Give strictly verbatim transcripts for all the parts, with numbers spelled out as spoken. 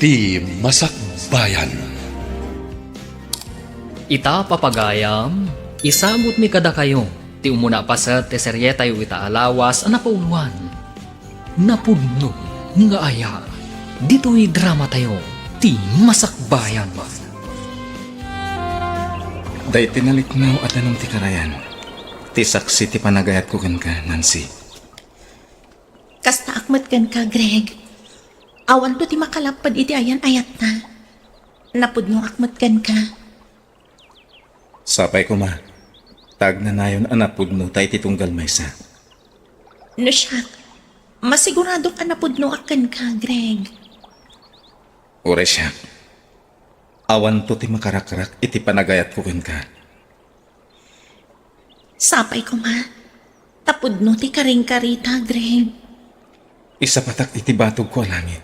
Ti Masakbayan. Ita, papagayam, isagutmi kadakayo ti umuna a paset ti serietayo ita a lawas a napauloan, Napudno nga Aya. Ditoy dramatayo, Ti Masakbayan. Daytoy naliknaw a danum ti karayan, ti saksi ti panagayatko kenka, Nancy. Kastaak met kenka, Greg. Awanto ti makalapped iti ayan-ayatta. Napudnoak met kenka. Sapay koma, ta agnanayon a napudnota iti tunggal maysa. No siak, masiguradok a napudnoak kenka, Greg. Uray siak, awanto ti makarakrak iti panagayatko kenka. Sapay koma, ta pudno ti karingkarita, Greg. Isapatak iti batogko a langit.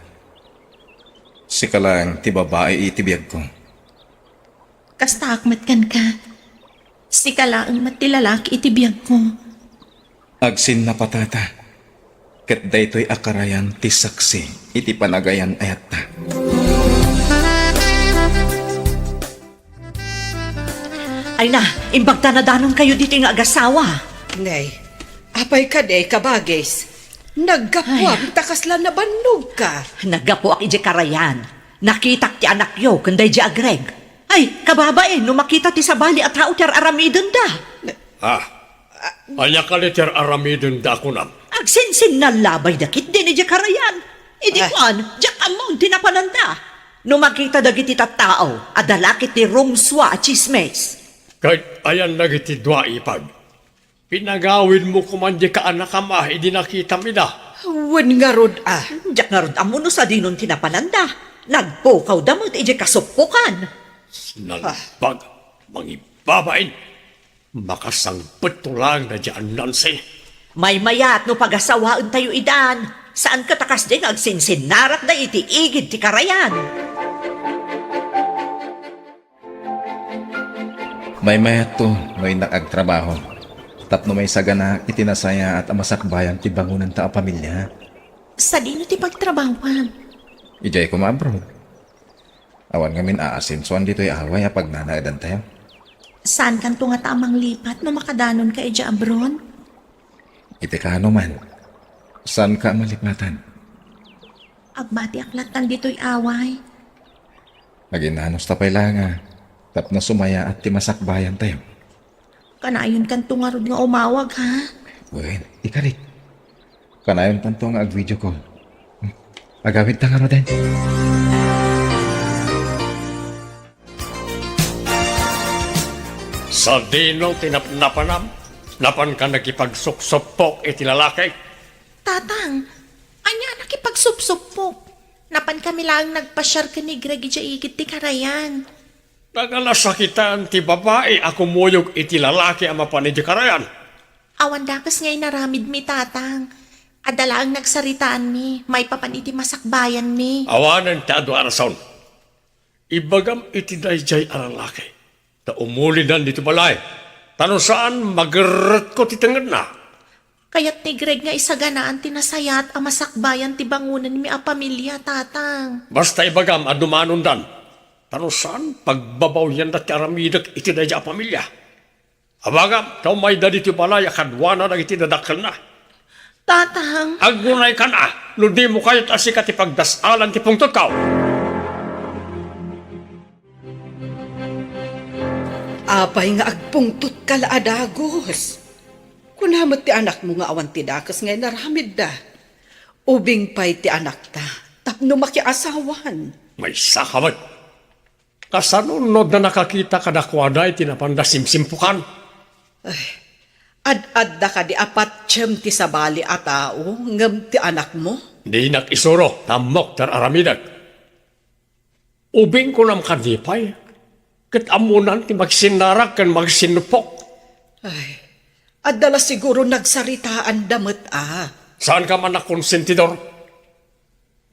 Sika laeng ti babai iti biagko. Kastaak met kenka. Sika laeng met ti lalaki iti biagko. Agsinnapatata, ket daytoy a karayan ti saksi iti panagayan-ayatta. Ay na, imbag ta nadanonkayo ditoy nga agasawa. Nay, apay kadi, kabagis? Naggapuam ta kasla nabannogka. Naggapuak idiay karayan. Nakitak ti anakyo ken daydiay a Greg. Ay, kababain, no makita ti sabali a tao ti ar-aramidenda. Ah, ania kadi ti ar-aramidenda a kunam? Agsinsinnallabayda ketdin idiay karayan. Idi Ah. kuan, diak ammo ti napananda. No makita dagiti tattao, adda la ketdi rumsua a tsismis. Ket ayan dagiti dua ipag? Pinagawidmo koman di kaanakam a idi nakitam ida. Wen ngarud a. Diak ngarud ammo no sadinon ti napananda. Nagpukawda met idiay kasuppokan. Nalbag, mangibabain. Makasangpetto laeng daydiay a Nancy. Maymayat no pagasawaentayo idan. Saan ket a kasdi nga agsinsinnarakda iti igid ti karayan. Maymayatto no innak agtrabaho, tapno maisaganaak iti nasayaat a masakbayan ti bangonanta a pamilia. Sadino ti pagtrabahoam? Idiay koma abroad. Awan ngamin aasensoan ditoy away a pagnanaedantayo. Saankanto ngata a manglipat no makadanonka idiay abroad? Iti kaano man, saanka a malipatan. Agbatiak lattan ditoy away. Aginnanusta pay la nga tapno sumayaat ti masakbayantayo. Kanayonkanto ngarud nga umawag, ha? Wen, ikarik. Kanayontanto nga ag-video call. Agawidta ngaruden. Sadino ti napnapanam? Napanka nakipagsuksupok iti lalaki? Tatang, ania a nakipagsupsupok? Napankami laeng nagpasiar ken ni Greg idiay igid ti karayan. Naganasakitan ti babai a kumuyog iti lalaki a mapan idiay karayan. Awan dakes nga inaramidmi, Tatang. Adda laeng nagsaritaanmi maipapan iti masakbayanmi. Awanen ti adu a rason. Ibagam iti daydiay a lalaki ta umulidan ditoy balay, ta no saan, magerretko ti tengngedna. Kayat ni Greg nga isaganaan ti nasayaat a masakbayan ti bangonenmi a pamilia, Tatang. Basta ibagam a dumanondan, ta no saan, pagbabawyanda ti aramidek iti daydiay a pamilia. Abagam ta umayda ditoy balay a kaduana dagiti dadakkelna. Tatang. Agunaykan a no dimo kayat a sika ti pagdas-alan ti pungtotko. Apay nga agpungtotka la a dagus? Kuna met ti anakmo nga awan ti dakes nga inaramidda. Ubing pay ti anakta tapno makiasawan. Maysaka met. Kasano no adda nakakita kadakuada iti napanda simsimpukan? Ay, ad-adda kadi a patiem ti sabali a tao ngem ti anakmo? Dinak isuro, ta ammok ti ar-aramidek. Ubing kunam kadi pay, ket ammonan ti magsinnarak ken magsinnupok. Ay, adda la siguro nagsaritaanda met a. Saanka man a konsentidor?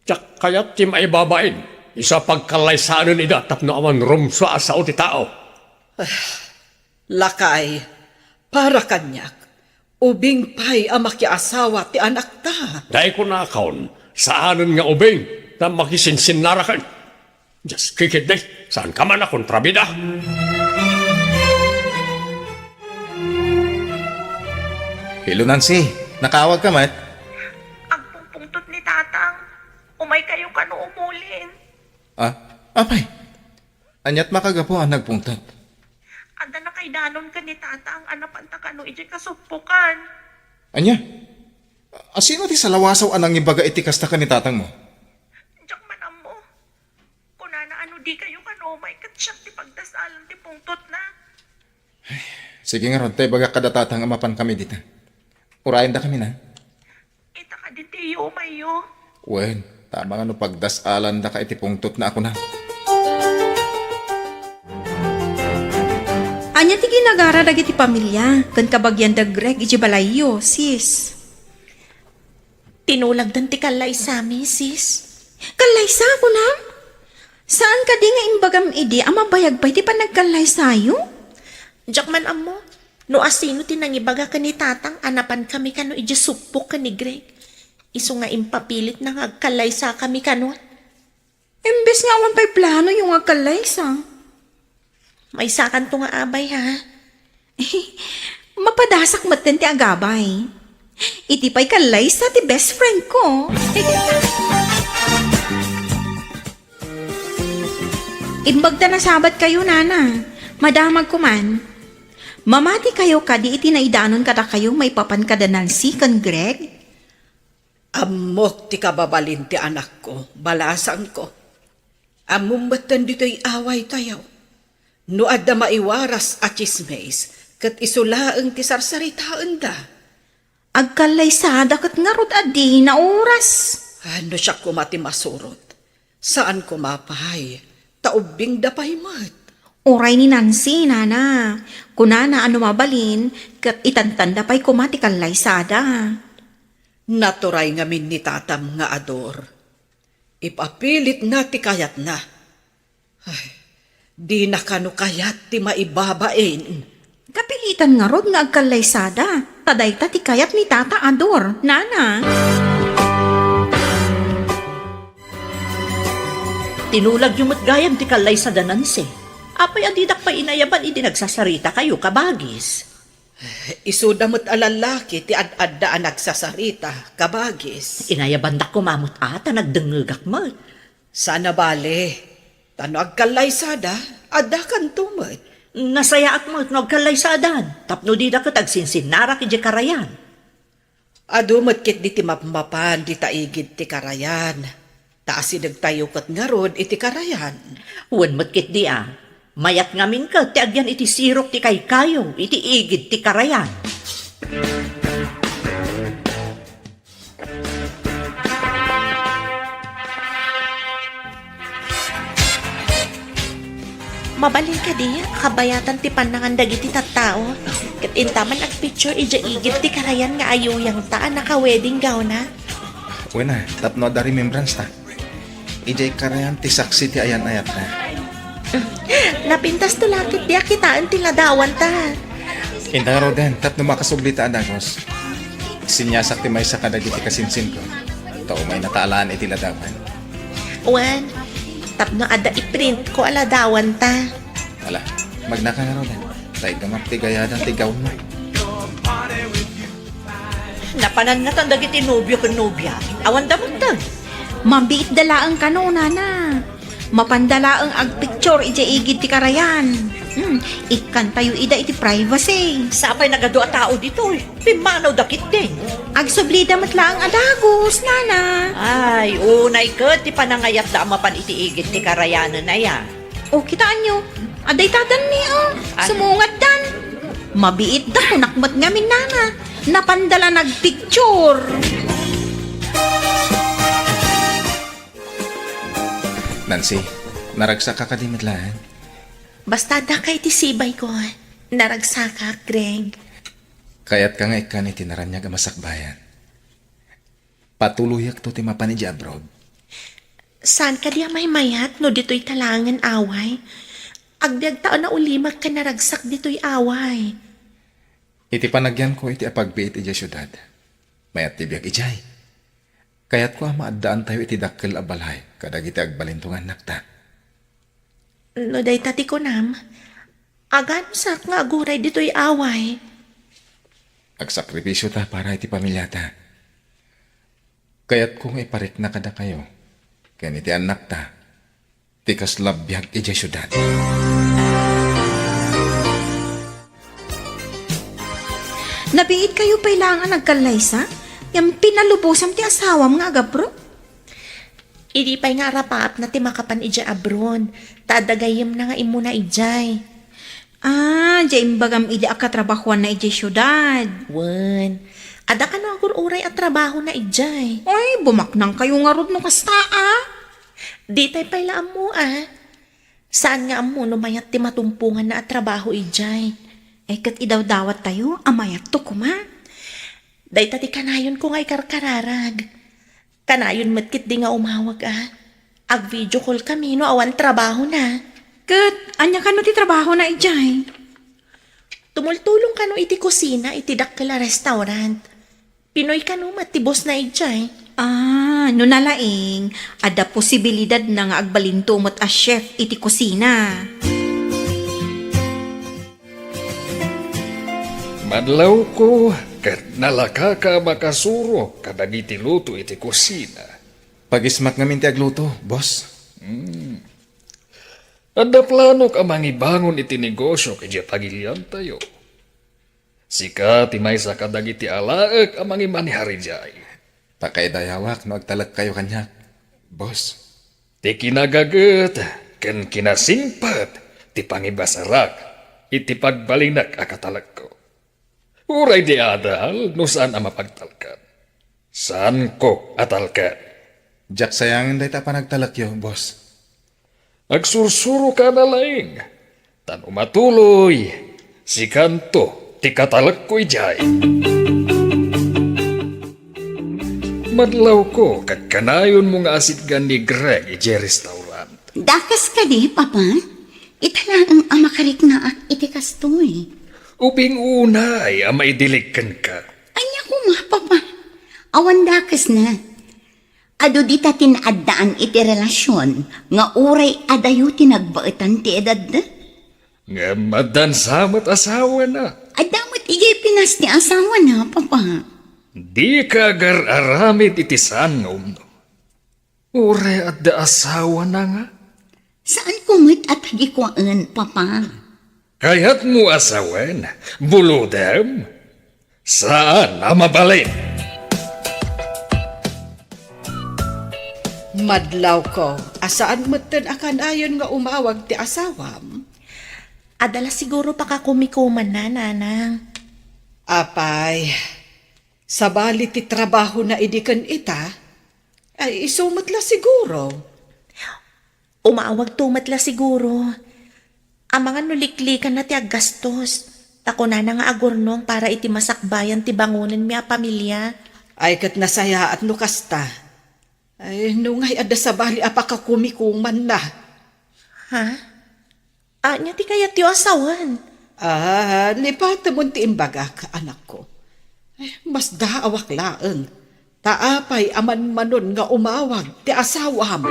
Diak kayat ti maibabain isu a pagkallaysanen ida tapno awan rumsua a sao ti tao. Ah, lakay, para kaniak, ubing pay a makiasawa ti anakta. Dayta kunakon, saanen nga ubing, Makisinsinnaraken. Just kikiddi, saan ka man a kontrabida? Hello, Nancy. Nakaawag ka met? Agpungpungtot ni Tatang. Umay kayo kano umulin. Ah, apay? Aniat makagapu a nagpungtot? Adda nakaidanon ken ni Tatang a napanta kano idiay kasuppokan. Ania? A sino ti salawasaw a nangibaga iti kasta ken ni Tatang mo? Diak man ammo. Kunana a no di kayo kano umay ket siak ti pagdasalan ti pungtotna. Sige ngarud, ta ibagak kada Tatang a mapan kami dita. Urayen da kami na. Ita kadi ti iyo umayyo. Wen, ta amangan no pagdasalan da ka iti pungtotna a kuna. Ania ti ginagara dagiti pamilia ken kabagian da Greg iti balayyo, sis? Tinulagdan ti kallaysami, sis. Kallaysa, kunam? Saan kadi nga imbagam idi a mabayag pay ti panagkallaysayo? Diak man ammo no asino ti nangibaga ken ni Tatang a napan kami kano idiay suppok ken ni Greg. Isu nga impapilitna nga agkallaysakami kano. Imbes nga awan pay planoyo nga agkallaysa. Maysakanto nga abay, ha? Mapadasak metten ti agabay. Iti pay kallaysa ti best friend ko. Imbag ta nasabat kayo, nana. Madamag ko man. Mamati kayo kadi iti naidanon kadakayo maipapan kada Nancy ken Greg? Ammok ti kababalin ti anakko, balasangko. Ammom metten ditoy awaytayo. No adda maiwaras a tsismis, ket isu laeng ti sarsaritaenda. Agkallaysada ket ngarud a dina oras. Ano siak koma ti masurot? Saan koma pay, ta ubbingda pay met. Uray ni Nancy, nana. Kunana a no mabalin, ket itantanda pay koma ti kallaysada. Naturay ngamin ni tatam nga ador. Ipapilitna ti kayatna. Ay, dina kano kayat ti maibabain. Kapilitan ngarud nga agkallaysada, ta dayta ti kayat ni Tata Ador, nana. Tinulagyo met gayam ti kallaysada, Nancy. Apay a didak pay inayaban idi nagsasaritakayo, kabagis? Isuda met a lallaki ti ad-adda a nagsasarita, kabagis. Inayabandak koma met a ta nagdengngegak met. Saan a bale, ta no agkallaysada, addakanto met. Nasayaat met no agkallaysadan, tapno dida ket agsinsinnarak idiay karayan. Adu met ketdi ti mapmapan dita igid ti karayan, ta asidegtayo ket ngarud iti karayan. Wen met ketdi a, mayat ngamin ket ti agyan iti sirok ti kaykayo iti igid ti karayan. Mabalin kadi a kabayatan ti pannangan dagiti tattao, ket inta man agpicture idiay igid ti karayan nga ayuyangta a naka-wedding gown-na? Wen a, tapno adda remembrance ta. Idiay karayan ti saksi ti ayan-ayatna. Napintasto la ketdi a kitaen ti ladawanta. Inta ngaruden, tapno makasubli ta a dagus. Sinyasak ti maysa kadagiti kasinsinko. Ta umaynata a laeng iti ladawan. Wen, tapno adda iprintko a ladawanta. Ala, magnaka ngaruden. Ta idda met ti gayada ti gownmo. Napanannatan dagiti nobio ken nobia. Awanda met. Mabiitda laeng kano, nana. Mapanda laeng agpicture idiay igid ti karayan. Hmm, ikkantayo ida iti privacy. Sapay nagadu a tao ditoy. Pimmanawda ketdi. Agsublida met laeng a dagus, nana. Ay, unay ket ti panangayatda a mapan iti igid ti karayanen aya. O, kitaenyo, adda itadanmi, o. Ay. Sumungatdan. Mabiitda, kunak met ngamin, nana. Napanda la nagpicture. Nancy, naragsakka kadi met laeng? Basta addaka iti sibayko, naragsakak, Greg. Kayatka nga ikkan iti naraniag a masakbayan. Patuloyakto ti mapan idiay abroad. Saan kadi a maymayat no ditoyta laengen away? Agbiagta a naulimek ken naragsak ditoy away. Iti panagyanko iti apagbiit idiay siudad, mayat ti biag idiay. Kayatko a maaddaantayo iti dakkel a balay kadagiti agbalinto nga annakta. No dayta ti kunam, aganusak nga aguray ditoy away. Agsakripisio ta para iti pamilyata. Kayatko nga iparikna kadakayo ken iti annakta ti kasla biag idiay siudad. Nabiit kayo pay laeng a nagkallaysa? Ngem pinalubosam ti asawam nga agabro? Idi pay nga arapaapna ti makapan idiay abroad, ta adda gayyemna nga immuna idiay. Ah, diay imbagam idi a katrabahoanna idiay siudad. Wen, adda kano agur-uray a trabahona idiay. Ay, bumaknang kayo ngarud no kasta, ah. Ditay pay la ammo, ah. Saan nga ammo no mayat ti matumponganna a trabaho idiay. Ay, ket idawdawat tayo a mayatto koma. Dayta ti kanayonko nga ikarkararag. Kanayon met ketdi nga umawag a. Ag-video call kami no awan trabahona. Ket ania kano ti trabahona idiay? Tumultulong kano iti kusina iti dakkel a restaurant. Pinoy kano met ti bossna idiay. Ah, no nalaing, adda posibilidadna nga agbalinto met a chef iti kusina. Madlawko, ket nalakaka a makasuro kadagiti luto iti kusina. Pagismak ngamin ti agluto, boss. Hmm. Adda planok a mangibangon iti negosio idiay pagiliantayo. Sika ti maysa kadagiti alaek a mangimanihar idiay. Pakaidayawak no agtalekkayo kaniak, boss. Ti kinagaget ken kinasingpet ti pangibasarak iti pagbalinek a katalekko. Uray di adal no saan a mapagtalkan. Saanko a talkan. Diak sayangen dayta a panagtalekyo, boss. Agsursuroka a nalaing, tan umatuloy, sikanto ti katalekko idiay. Madlawko, ket kanayonmo nga asitgan ni Greg idiay restaurant. Dakes kadi, Papa? Ita laeng a makariknaak iti kastoy. Ubing unay a maidilig kenka. Ania koma, Papa? Awan dakesna. Adu dita ti naaddaan iti relasion nga uray adayo ti nagbaetan ti edadda? Ngem addan sa met asawana. Adda met idiay Pinas ti asawana, Papa. Dika agar-aramid iti saan nga umno. Uray adda asawana nga? Saanko met a tagikuaen, Papa. Kayatmo a sawen, bulodem? Saan a mabalin. Madlawko, a saan metten a kanayon nga umawag ti asawam? Adda la siguro pakakumikumanna, Nanang. Apay, sabali ti trabahona idi ken ita? Ay, isu met la siguro. Umawagto met la siguro. Amangan no liklikanna ti aggastos, ta kunana nga agurnong para iti masakbayan ti bangonenmi a pamilia. Ay, ket nasayaat no kasta. Ay, no ngay adda sabali a pakakumikumanna. Ha? Ania ti kayatyo a sawen? Ah, lipatemon ti imbagak, anakko. Eh, masdaawak laeng. Ta apay a manmanon nga umawag ti asawam?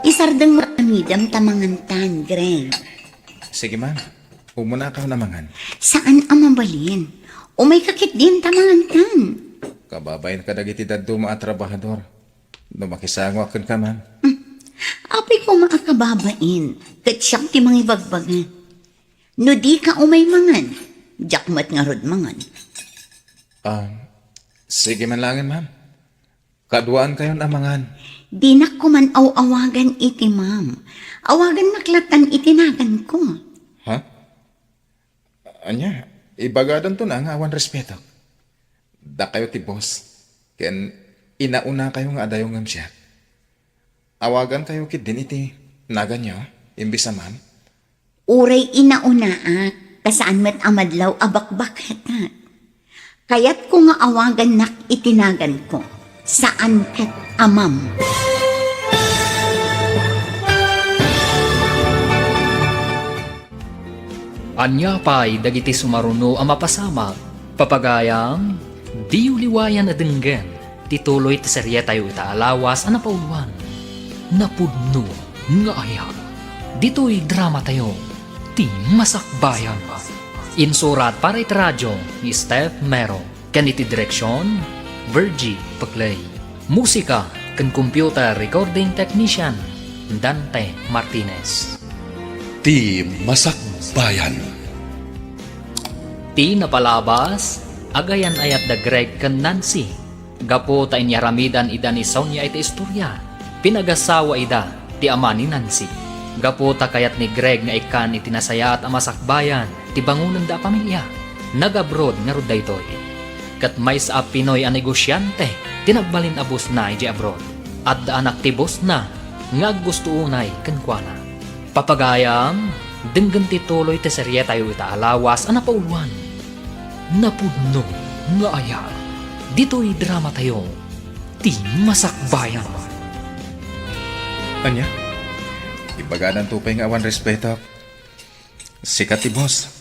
Isardeng mo amidem ta mangantan, Greg. Sige, ma'am. Umunakayon a mangan. Saan a mabalin? Umayka ketdin ta mangantan. Kababain kadagiti dadduma a trabahador. No makisangoak kenka, ma'am. Hmm. Apay koma a kababain, ket siak ti mangibagbaga. No dika umay mangan, diak met ngarud mangan. Ah, sige man laengen, ma'am. Kaduaankayon a mangan. Dinak koman aw-awagan iti ma'am. Awagannak lattan iti naganko. Ha? Ania, ibagadanto na nga awan respeto. Dakayo ti boss, ken inaunakayo nga adayo ngem siak. Awagankayo ketdin iti naganyo, imbes a ma'am. Uray inaunaak, ta saan met a madlaw a bakbaketak. Kayatko nga awagannak iti naganko, saan ket a ma'am. Ania pay dagiti sumaruno a mapasamak, papagayam? Diyo liwayan a denggen ti tuloy ti serietayo ita a lawas a napauluan, Napudno nga Ayat. Ditoy dramatayo, Ti Masakbayan. Insurat para iti radio ni Steph Mero, ken iti direksion, Virgie Peclay. Musika ken computer recording technician, Dante Martinez. Ti Masakbayan. Ti napalabas, agayan-ayat da Greg ken Nancy. Gapu ta inyaramidan ida ni Sonia iti istoria, pinagasawa ida ti ama ni Nancy. Gapu ta kayat ni Greg nga ikkan iti nasayaat a masakbayan ti bangonenda a pamilia, nag-abroad ngarud daytoy. Ket maysa a Pinoy a negosiante ti nagbalin a bossna idiay abroad. Adda anak ti bossna nga aggusto unay kenkuana. Papagayam, denggen ti tuloy ti serietayo ita a lawas a napauluan, Napudno nga Ayat. Ditoy dramatayo, Ti Masakbayan. Ania? Ibagananto pay nga awan respeto. Sika ti boss,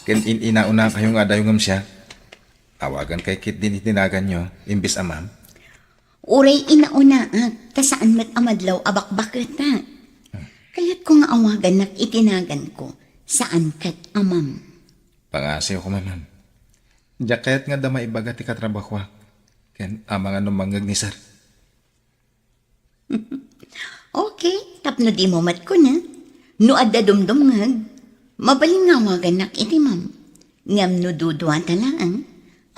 ken in-inaunakayo nga adayo ngem siak. Awagankayo ketdin iti naganyo, imbes a ma'am. Uray inauna, ah, ta saan met a madlaw a bakbaket, ah. Kayatko nga awagannak iti naganko, saan ket a ma'am. Pangasiwko, ma'am. Diak kayat nga adda maibaga ti katrabahoak ken amangan no mangngeg ni sir. Okay, tapno dimo met kuna. No adda dumdumngeg, mabalin nga awagannak iti ma'am. Ngem no duduata laeng,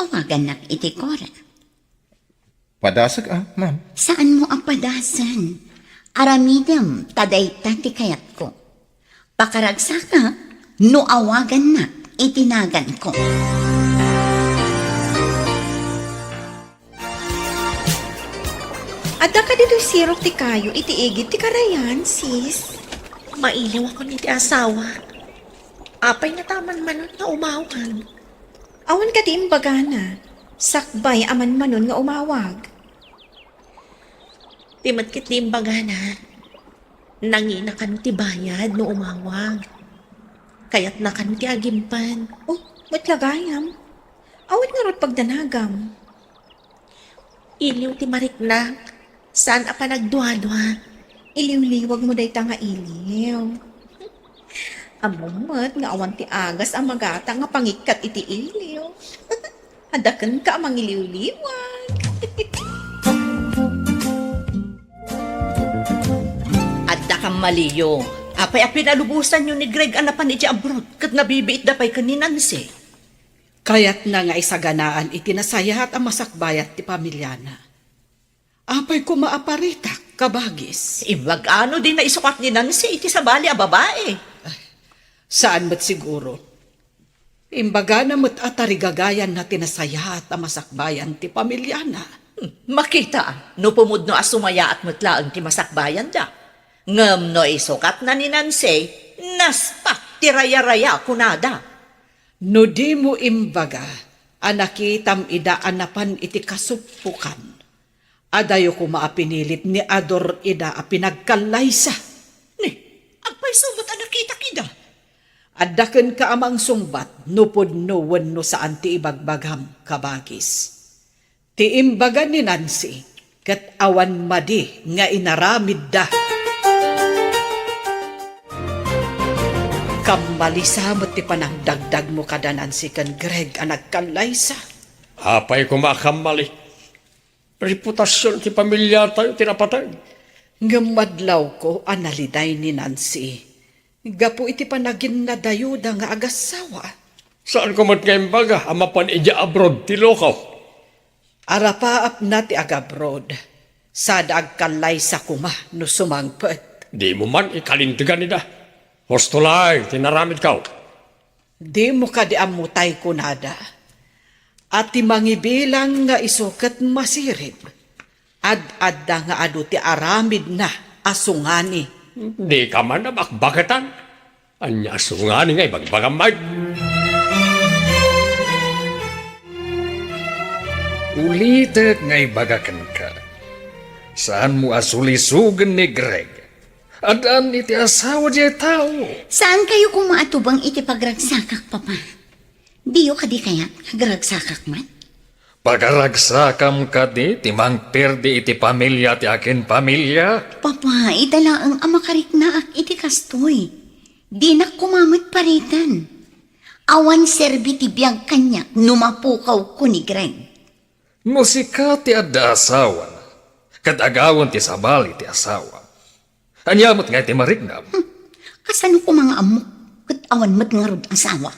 awagannak iti Cora. Padasek, ah, ma'am. Saanmo a padasen. Aramidem ta dayta ti kayatko. Pakaragsakak no awagannak iti naganko. Adda kadi ditoy sirok ti kayo iti igid ti karayan, sis? Mailiwakon iti asawa. Apay nga ta manmanon nga umawag? Awan kadi imbagana, sakbay a manmanon nga umawag. Ti met ket ti imbagana, nangina kano ti bayad no umawag. Kayatna kano ti agimpan. Oh, met la gayam. Awan ngarud pagdanagam. Iliw ti mariknak, saan a panagduadua. Iliwliwagmo dayta nga iliw. Ammom met nga awan ti agas a magata nga pangikkat iti iliw. Adda kenka a mangiliwliwag. Adda kammaliyo. Apay a pinalubosanyo ni Greg a napan idiay abroad ket nabibiitda pay ken ni Nancy? Kayatna nga isaganaan iti nasayaat a masakbayat ti pamiliana. Apay koma a paritak, kabagis? Imbag-a no dina isukat ni Nancy iti sabali a babai? Saan met siguro. Imbagana met a tarigagayanna ti nasayaat a masakbayan ti pamiliana. Hmm, makita, no pumudno a sumayaat met laeng ti masakbayanda. Ngem no isukatna ni Nancy, naspak ti rayaraya, kunada. No dimo imbaga a nakitam ida a napan iti kasuppokan, adayo koma a pinilit ni Ador ida a pinagkallaysa. Ni, agpayso met a nakitak ida? Adda kenka a mangsungbat no pudno wenno saan ti ibagbagam, kabagis. Ti imbaga ni Nancy, ket awan madi nga inaramidda. Kammalisa met ti panangdagdagmo kada Nancy ken Greg a nagkallaysa. Apay koma a kammali? Reputasion ti pamiliatayo ti napateg. Ngem madlawko a naliday ni Nancy gapu iti panaginnadayuda nga agassawa. Saanko met nga imbaga a mapan idiay abroad ti lokaw? Arapaapna ti agabroad, sada agkallaysa koma no sumangpet. Dimo man ikalintegan ida. Husto laeng ti naramidkaw. Dimo kadi ammo tay kunada a ti mangibilang nga isu ket masirib, ad-adda nga adu ti aramidna a sungani. Dika man a bakbaketan. Ania a sungani nga ibagbagam, Mike? Ulitek nga ibaga kenka, saanmo a sulisogen ni Greg. Addaan iti asawa diay tao. Saankayo koma a tubeng iti pagragsakak, Papa? Diyo kadi kayat nga agragsakak met? Pagaragsakam kadi ti mangperdi iti pamilia ti akin pamilia? Papa, ita laeng a makariknaak iti kastoy. Dinak koma met paritan. Awan serbi ti biag kaniak no mapukawko ni Greg. No sika ti adda asawana, ket agawen ti sabali ti asawa, ania met ngay ti mariknam? Hmm, kasano koma nga ammok ket awan met ngarud asawa?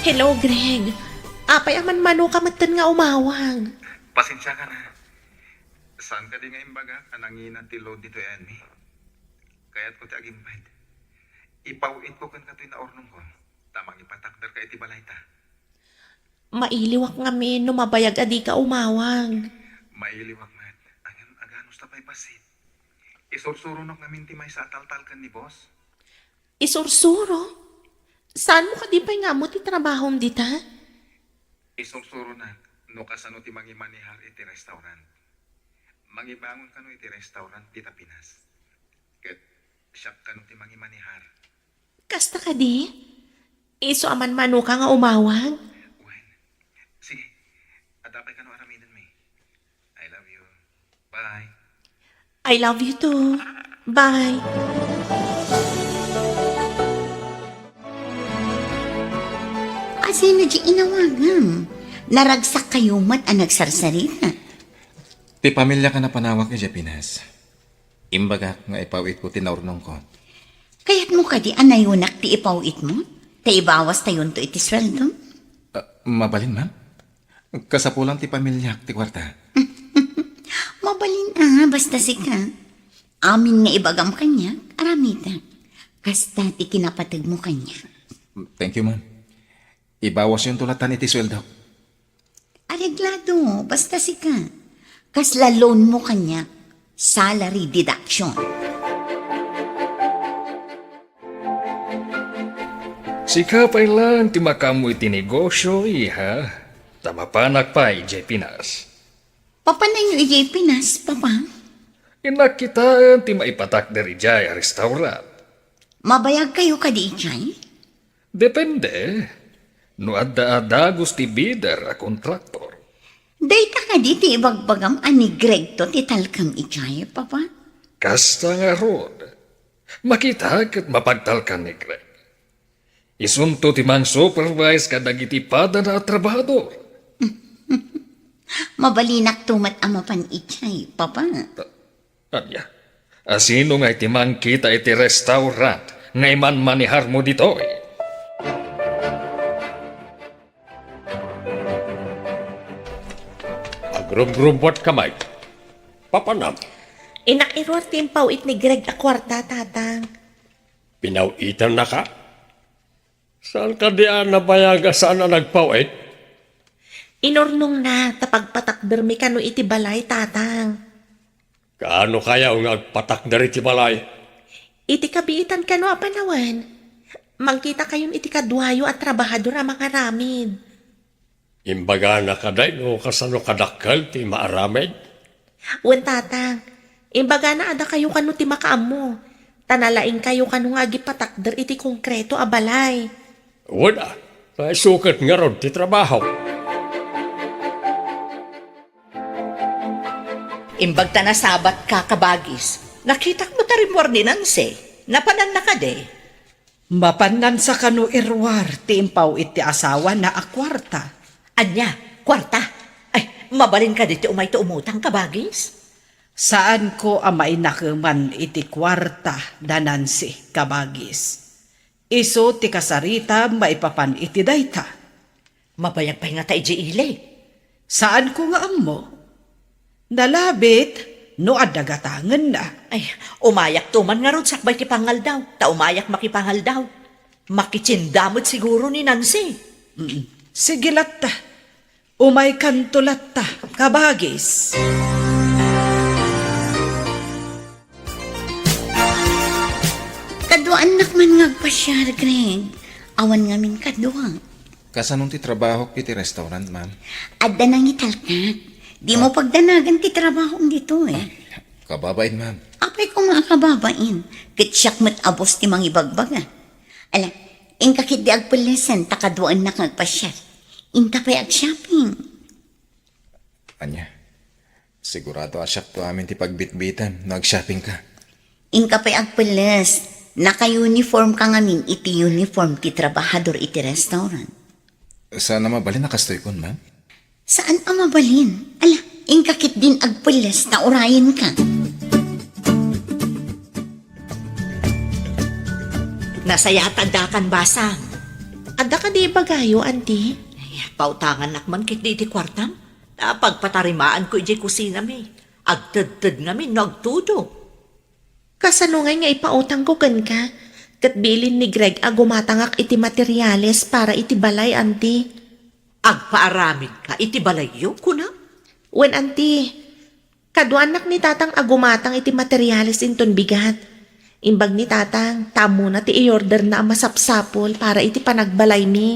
Hello, Greg. Apay a manmanoka metten nga umawag? Pasensiaka na. Saan kadi nga imbagak a nangina ti load ditoy ayanmi? Kayatko ti agimped. Ipaw-itko kenka toy naurnongko, ta mangipatakderka iti balayta. Mailiwak ngamin no mabayag a dika umawag. Mailiwak met. Ngem aganus ta pay bassit? Isursuronok ngamin ti maysa a taltalken ni boss. Isursuro? Saanmo kadi pay nga ammo ti trabahom dita? Isursuronak no kasano ti mangimanehar iti restaurant. Mangibangon kano iti restaurant dita Pinas. Ket siak kano ti mangimanehar. Kasta kadi? Isu a manmanoka nga umawag? Wen. Sige, adda pay kano aramidenmi. I love you. Bye. I love you too. Bye. Asino di inawagam? Naragsak kayo met a nagsarsarita. Ti pamiliak a napanawak idiay Pinas. Imbagak nga ipaw-itko ti naurnongko. Kayatmo kadi a nayunak ti ipaw-itmo? Ta ibawastayonto iti sueldom? Ah, mabalin, ma'am. Kasapulan ti pamiliak ti kuarta. Mabalin a, basta sika. Amin nga ibagam kaniak, aramidak. Kasta ti kinapategmo kaniak. Thank you, ma'am. Ibawasyonto latan iti sueldo. Areglado, basta sika. Kasla loan mo kaniak, salary deduction. Sika pay laeng ti makaammo iti negosio, iha, ta mapanak pay idiay Pinas. Papananyo idiay Pinas, Papa? Innak kitaen ti maipatakder idiay a restaurant. Mabayag kayo kadi idiay? Depende. No adda a dagus ti bidder a kontraktor. Dayta kadi ti ibagbagam a ni Gregto ti talkem idiay, Papa? Kasta ngarud. Makita ket mapagtalkan ni Greg. Isunto ti mang-supervise kadagiti padana a trabahador. Mabalinakto met a mapan idiay, Papa. Ania? Asino nga iti mangkita iti restaurant nga imanmaneharmo ditoy? Agrumgrumbuatka, Mike. Papanam? Innak iruar ti impaw-it ni Greg a kuarta, Tatang. Pinaw-itannaka? Saan kadi a nabayag a saan a nagpaw-it? Inurnongna ta pagpatakdermi kano iti balay, Tatang. Kaano kaya nga agpatakder iti balay? Iti kabiitan kano a panawen, mangkitakayon iti kaduayo a trabahador a mangaramid. Imbagana kadi no kasano kadakkel ti maaramid? Wen, Tatang. Imbagana a dakayo kano ti makaammo. Ta nalaingkayo kano nga agipatakder iti konkreto a balay. Wen a, ta isu ket ngarud ti trabaho. Imbag ta nasabatka, kabagis. Nakitak met a rimmuar ni Nancy. Napananna kadi? Mapanansa kano iruar ti impaw-it ti asawana a kuarta. Ania? Kuarta? Ay, mabalin kadi ti umayto umutang, kabagis? Saanko a mainakeman iti kuarta da Nancy, kabagis. Isu ti kasaritam maipapan iti dayta. Mabayag pay ngata idiay ili? Saanko nga ammo. Nalabit no adda gatangenna. Ay, umayakto man ngarud sakbay ti pangaldaw, ta umayak makipangaldaw. Makitienda met siguro ni Nancy. Mm. Sige latta. Umaykanto latta, kabagis. Kaduaannak man nga agpasiar, Greg. Awan ngamin kadua. Kasano ti trabahok iti restaurant, ma'am? Adda nangitalkak. Dimo pagdanagan ti trabahom ditoy. Ah, kababain, ma'am. Apay koma a kababain. Ket siak met a boss ti mangibagbaga. Ala, Inka ketdi agpellesen ta kaduaennak nga agpasiar. Inta pay agshopping. Ania, sigurado a siakto amin ti pagbitbitan no agshoppingka. Inka pay agpelles, naka-uniformka ngamin iti uniform ti trabahador iti restaurant. Saan a mabalin a kastoy kun, ma'am? Saan a mabalin? Ala, inka ketdin agpelles ta urayenka. Nasayaat addakan basang. Adda kadi ibagayo, Auntie? Ay, pautangannak man ketdi iti kuartam. Ta pagpatarimaanko idiay kusinami. Agtedted ngamin no agtudo. Kasano ngay nga ipautangko kenka? Ket bilin ni Greg a gumatangak iti materiales para iti balay, Auntie. Agpaaramidka iti balayyo, kuna? Wen, Auntie. Kaduaennak ni Tatang a gumatang iti materiales inton bigat. Imbag ni Tatang, ta ammona ti i-orderna a masapsapul para iti panagbalaymi.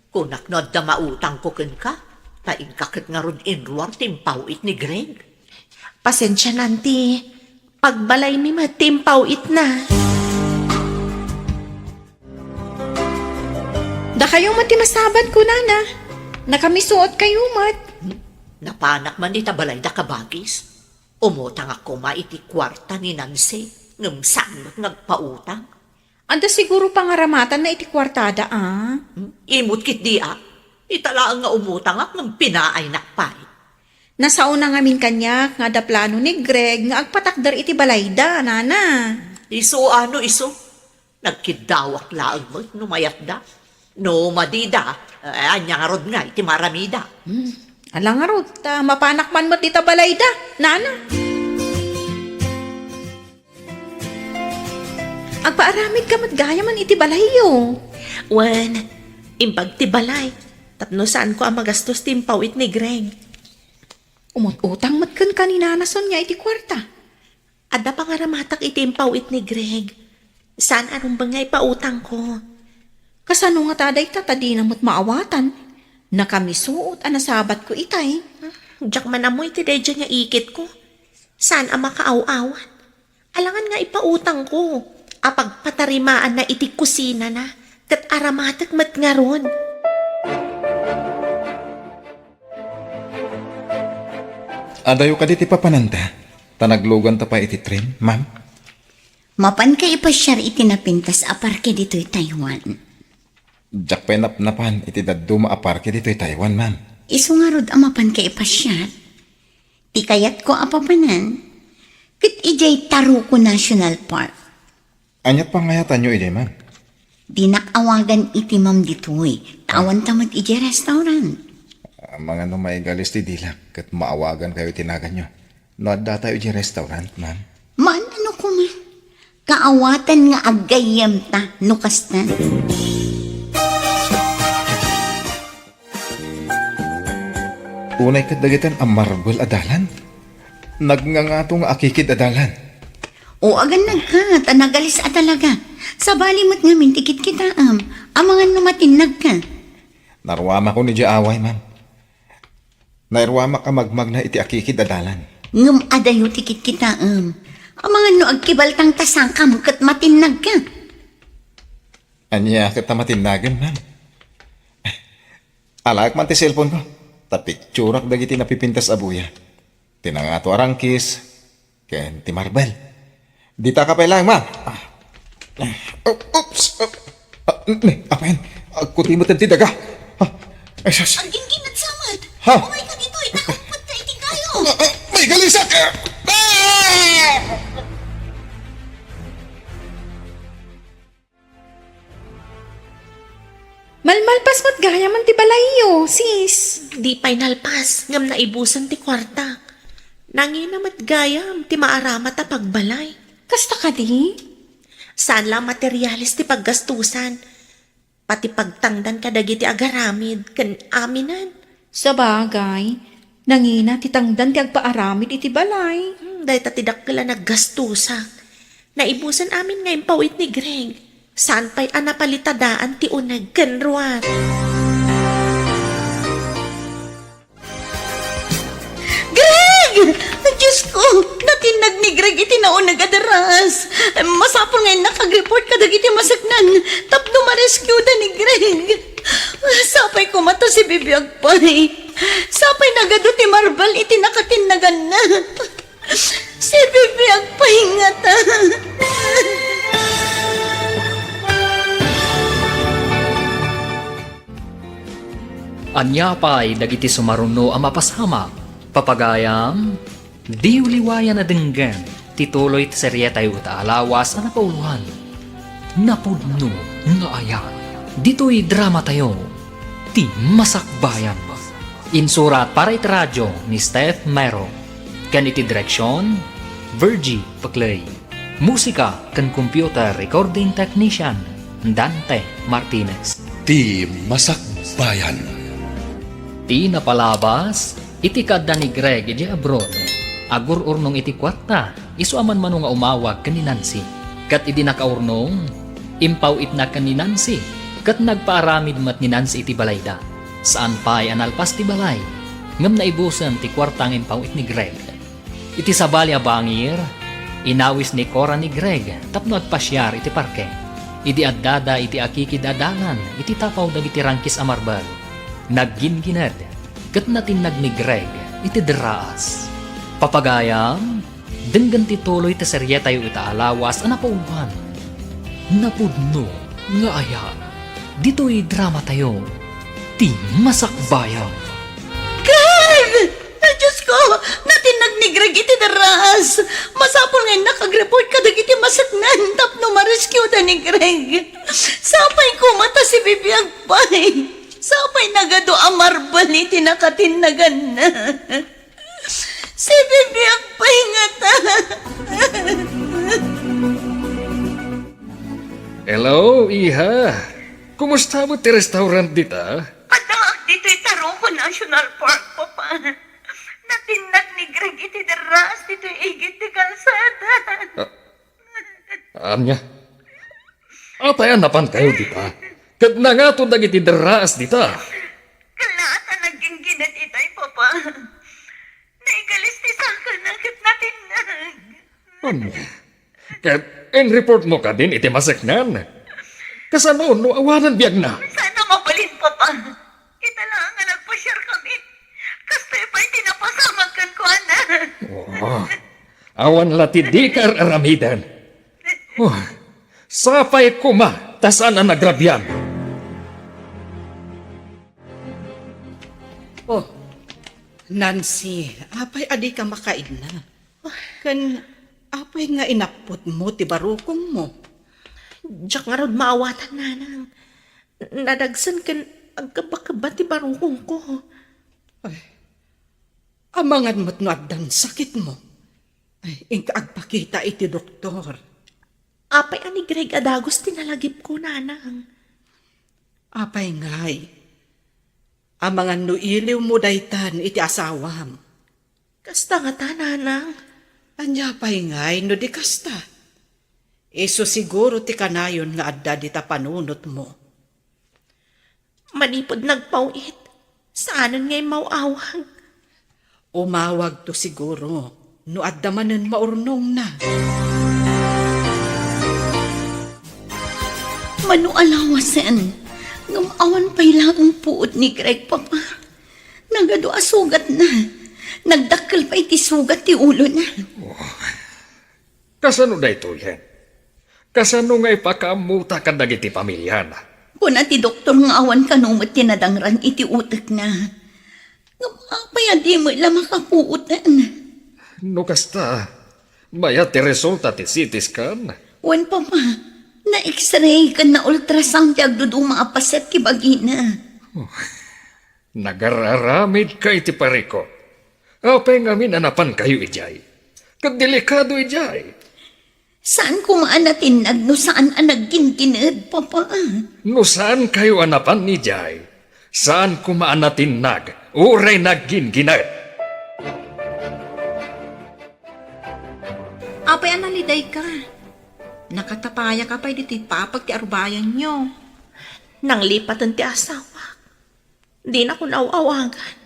Kunak no adda mautangko kenka, ta inka ket ngarud inruar ti impaw-it ni Greg. Pasensian, Auntie. Pagbalaymi met ti impaw-itna. Dakayo met ti masabat, kunana. Nakamisuot kayo met. Hmm? Napanak man ita balayda, kabagis. Umutangak koma iti kuarta ni Nancy, ngem saan met nga agpautang. Adda siguro pangaramatanna iti kuartada, a? Hmm? Imot ketdi, a? Ita laeng nga umutangak ngem pinaaynak pay. Nasaona ngamin kaniak nga adda plano ni Greg nga agpatakder iti balayda, nana. Isu a no isu? Nagkiddawak laeng met no mayatda. No madida, eh, ania ngarud ngay ti maaramida? Hmm, ala ngarud, ta mapanak man met dita balayda, nana. Agpaaramidka met gayamen iti balayyo. Wen, imbag ti balay, tapno saanko a magastos ti impaw-it ni Greg. Umut-utang met kenka ni Nana Sonia iti kuarta. Adda pangaramatak iti impaw-it ni Greg. Saan a rumbeng nga ipautangko. Kasano ngata dayta ta dina met maawatan? Nakamisuot a nasabatko itay. Diak man ammo iti daydiay nga ikitko. Saan a makaaw-awat. Alangan nga ipautangko a pagpatarimaanna iti kusinana, ket aramatek met ngarud. Adayo kadi ti papananta, ta nagluganta pay iti tren, ma'am? Mapanka ipasiar iti napintas a parke ditoy Taiwan. Diak pay napnapan iti dadduma a parke ditoy Taiwan, ma'am. Isu ngarud a mapanka ipasiar. Ti kayatko a papanan, ket idiay Taruco National Park. Ania pangayatanyo idiay, ma'am? Dinak awagan iti ma'am ditoy. Ta awanta met idiay restaurant. Amangan no maigalis ti dilak, ket maawagankayo iti naganyo. No addatayo idiay restaurant, ma'am? Maan no koma. Kaawatan nga aggayyemta no kasta. Unay ket dagitoy a marbel a dalan. Nagngangato nga akikid a dalan. O, agannadka, ta nagalis a talaga. Sabali met ngamin ti kitkitaem. Amangan no matinnagka. Naruamakon idiay away, ma'am. Nairuamak a magmagna iti akikid a dalan. Ngem adayo ti kitkitaem. Amangan no agkibaltang ta sangkam ket matinnagka. Ania ket ta matinnagen, ma'am? Alaek man ti cellphone ko. Ta picturak dagiti napipintas a buya. Ti nangato a rangkis, ken ti marbel. Ditaka pay laeng, ma'am. Ah. Oh, oops. Oh. Ah, ne, apayan. Agkuti met ti daga. Ah. Ay, sus. Ang gingginat samat. Ha? Umay ka ditoy, nakapot ka iti kayo. Ah, ah, may galisak. Ah! Malmalpas met gayamen ti balayyo, sis. Di pay nalpas, ngem naibusen ti kuarta. Nangina met gayam ti maaramat a pagbalay. Kasta kadi? Saan la a materiales ti paggastusan. Pati pagtangdan kadagiti agaramid ken aminen. Sabagay, nangina ti tangdan ti agpaaramid iti balay. Hmm, dayta ti dakkel a naggastusak. Naibusen amin nga impaw-it ni Greg. Saan pay a napalitadaan ti uneg ken ruar. Greg! Diyos ko, natinnag ni Greg iti nauneg a derraas. Masapul nga innak agreport kadagiti maseknan tapno ma-rescue-da ni Greg. Sapay koma ta sibibiag pay. Sapay nagadu ti marbel iti nakatinnaganna. Sibibiag pay ngata. Ania pay dagiti sumaruno a mapasamak? Papagayam, diyo liwayan a denggen ti tuloy ti serietayo ita a lawas a napauloan, Napudno nga Ayat. Ditoy dramatayo, Ti Masakbayan. Insurat para iti radio ni Steph Mero, ken iti direksion, Virgie Paclay. Musika ken computer recording technician, Dante Martinez. Ti Masakbayan. Ti napalabas, iti kaadda ni Greg idiay abroad, agur-urnong iti kuarta, isu a manmano nga umawag ken ni Nancy. Ket idi nakaurnong, impaw-itna ken ni Nancy, ket nagpaaramid met ni Nancy iti balayda. Saan pay a nalpas ti balay, ngem naibusen ti kuarta nga impaw-it ni Greg. Iti sabali a bangir, inawis ni Cora ni Greg tapno agpasiar iti parke. Idi addada iti akikid a dalan iti tapaw dagiti rangkis a marbel, nagginggined ket natinnag ni Greg iti derraas. Papagayam, denggen ti tuloy ti serietayo ita a lawas a napauloan, Napudno nga Ayat. Ditoy dramatayo, Ti Masakbayan. Greg! Ay, Diyos ko! Natinnag ni Greg iti derraas! Masapul nga innak agreport kadagiti maseknan tapno ma-rescue-da ni Greg. Sapay koma ta sibibiag pay. Sapay nagadu a marbel iti nakatinnaganna. Sibibiag pay ngata. Hello, iha. Kumusta met ti restaurant dita? Addaak ditoy Taruco National Park, Papa. Natinnag ni Greg iti derraas ditoy igid ti kalsada. Ah, ania? Apay a napankayo dita? Ket nangato dagiti derraas dita? Kalaat a nagginggined itay, Papa. Naigalis ti sakana ket natinnag. Ania? Ket in-report mo kadin iti maseknan? Kasano no awanan biagna? Saan a mabalin, Papa. Ita laeng nga nagpasiarkami. Kastoy pay ti napasamak kenkuana. Oh, awan la ti dika ar-aramiden. Oh, sapay koma ta saan a nagrabian. Oh, Nancy, apay a dika makaidna? Ken apay nga inapputmo ti barukongmo? Diak ngarud maawatan, Nanang. Nadagsen ken agkebbakebba ti barukongko. Ay, amangan met no addan sakitmo. Ay, inka agpakita iti doktor. Apay a ni Greg a dagus ti nalagipko, Nanang? Apay ngay, amangan no iliwmo daytan iti asawam. Kasta ngata, Nanang. Ania pay ngay no di kasta? Isu siguro ti kanayon nga adda dita panunotmo. Manipud nagpaw-it, saanen nga immaw-awag. Umawagto siguro no adda manen maurnongna. Mano a lawasen, ngem awan pay laeng puot ni Greg, Papa. Nagadu a sugatna. Nagdakkel pay ti sugat ti ulona. Kasano daytoyen? Kasano nga ipakaammota kadagiti pamiliana? Kuna ti doktor nga awan kano met ti nadangran iti utekna. Ngem apay a di met la makapuoten? No kasta, mayat ti resulta ti C T scan? Wen, Papa. Na-X-ray ken na-ultrasound ti agduduma a paset ti bagina. Nagar-aramidka iti parikut. Apay ngamin a napankayo idiay? Ket delikado idiay. Saan koma a natinnag no saan a naggingined, Papa. No saankayo a napan idiay, saan koma a natinnag uray naggingined. Apay a nalidayka? Nakatapayaka pay ditoy papag ti arubayanyo. Nanglipaten ti asawak. Dinakon aw-awagan.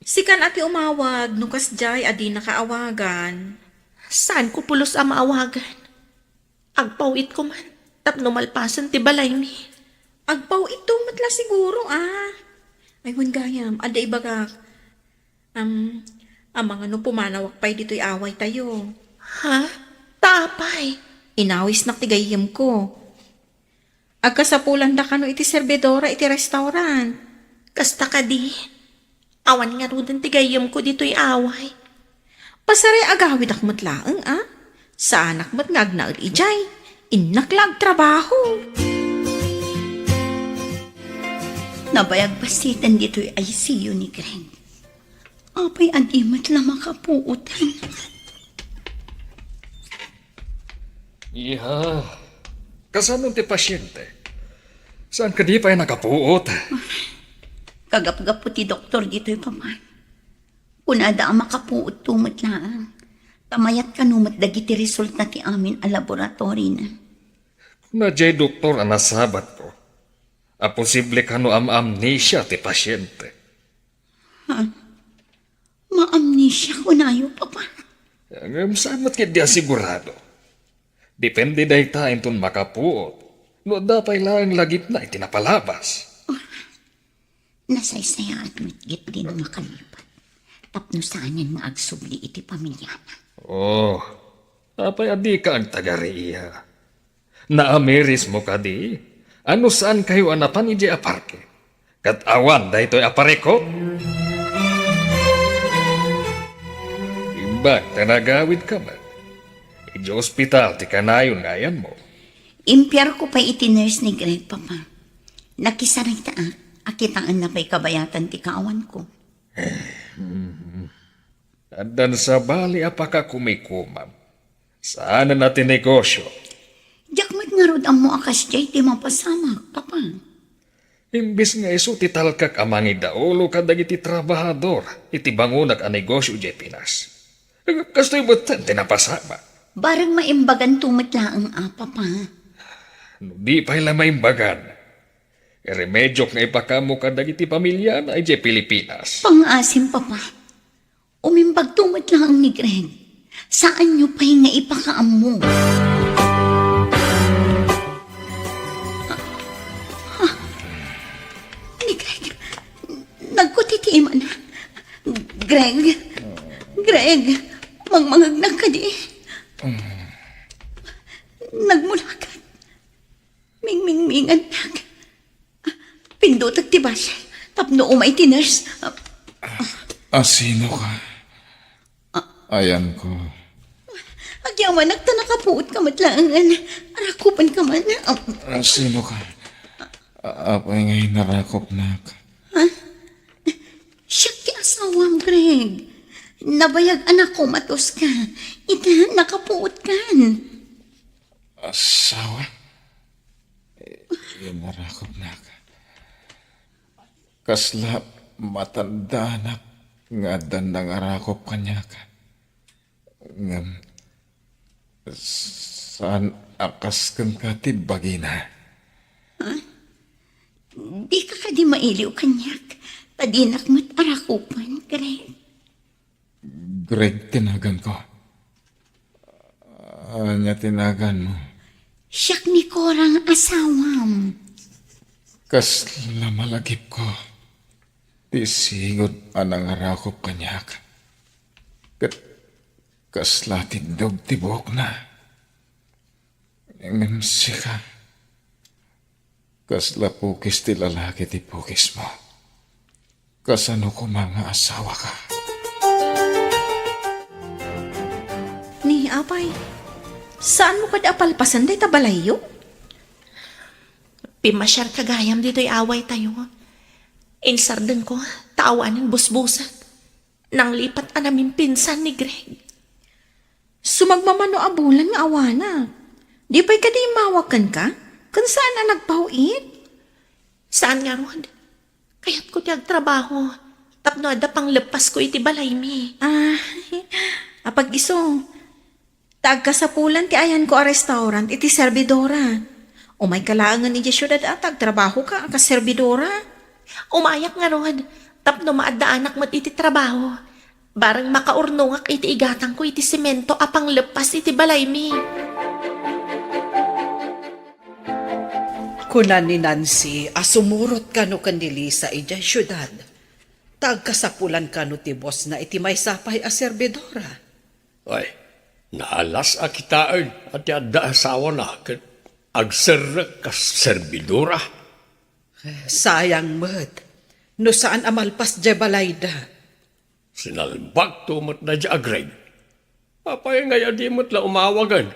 Sikan a ti umawag no kasdiay a dinaka awagan. Saanko pulos a maawagan. Agpaw-itko man tapno malpasen ti balaymi. Agpaw-itto met la siguro, a. Ay, wen gayam, adda ibagak. Am, amangan no pumanawak pay ditoy awaytayo. Ha? Ta apay? Inawisnak ti gayyemko. Agkasapulan da kano iti serbidora iti restaurant. Kasta kadi? Awan ngaruden ti gayyemko ditoy away. Pasaray agawidak met laeng, a? Saanak met nga agnaed idiay. Innak la agtrabaho. Nabayag basiten ditoy I C U ni Greg. Apay a di met la makapuotan? Iha, kasano ti pasyente? Saan kadi pay nakapuot? Kagapgapu ti doktor ditoy, Papa. Kunada a makapuotto met laeng. Ta mayat kano met dagiti resulta ti amin a laboratorina. Kuna diay doktor a nasabatko a posible kano a maamnesia ti pasyente. Ha? Maamnesia kunayo, Papa? Ngem saan met ketdi a sigurado. Depende dayta inton makapuot no adda pay laeng lagipna iti napalabas. Nasaysayaat met ketdi no makalipat tapno saanen nga agsubli iti pamiliana. Oh, apay a dika agtagari, iha? Naamirismo kadi a no saankayo a napan idiay a parke ket awan daytoy a parikot? Imbag ta nagawidka met, idiay ospital ti kanayon nga ayanmo. Impiarko pay iti nurse ni Greg, Papa. Nakisaritaak a kitaenna pay kabayatan ti kaawanko. Addan sabali a pakakumikomam. Saanen a ti negosio. Diak met ngarud ammo a kasdiay ti mapasamak, Papa. Imbes nga isu ti talkak a mangidaulo kadagiti trabahador iti bangonak a negosio idiay Pinas. Kastoy metten ti napasamak. Bareng maimbaganto met laeng a, Papa. No di pay la maimbagan, iremediok nga ipakaammo kadagiti pamiliana idiay Pilipinas. Pangngaasim, Papa. Umimbagto met laeng ni Greg. Saanyo pay nga ipakaammo. Ah, ah, ni Greg, nagkuti ti imana. Greg, Greg, mangmangegnak kadi. Nagmulakat. Mingmingmingannak. Pindutek ti basol tapno umay ti nurse. Ah, sino ka? Ayanko. Agyamanak ta nakapuot ka met laengen. Arakupan ka man. Ah, sino ka? A-, apay nga inarakupnak? Ha? Siak ti asawam, Greg. Nabayag a nakumatos ka. Ita, nakapuot kan. Asawa? Inarakupnak. Kasla matandaanak nga addan nangarakup kaniak. Ngem saan a kas kenka ti bagina. Ha? Dika kadi mailiw kaniak, ta dinak met arakupan, Greg. Greg ti naganko. Ania ti naganmo? Siak ni Cora nga asawam. Kasla malagipko ti sigud a nangarakup kaniak. Ket kasla tiddog ti buokna. Ngem sika, kasla pukis ti lalaki ti pukismo. Kasano koma nga asawaka? Ni, apay, saanmo kadi a palpasen dayta balayyo? Pimmasiarka gayam ditoy awaytayo. Insardengko ta awanen busbusak. Nanglipat a namimpinsan ni Greg. Sumagmamano a bulan nga awanak. Di pay kadi immawag kenka? Ken saan a nagpaw-it? Saan ngarud. Kayatko ti agtrabaho tapno adda pangleppasko iti balaymi. Ah, apag-isu. Ta agkasapulan ti ayanko a restaurant iti serbidora. Umayka laengen idiay siudad a ta agtrabahoka a kas serbidora. Umayak ngarud tapno maaddaanak met iti trabaho. Bareng makaurnongak iti igatangko iti semento a pangleppas iti balaymi. Kuna ni Nancy a sumurot kano ken ni Lisa idiay siudad, ta agkasapulan kano ti bosna iti maysa pay a serbidora. Ay, naalas a kitaen a ti adda asawana ket agserrek kas serbidora. Eh, sayang met no saan a malpas diay balayda. Sinalbagto met daydiay a Greg. Apay ngay a di met la umawagen?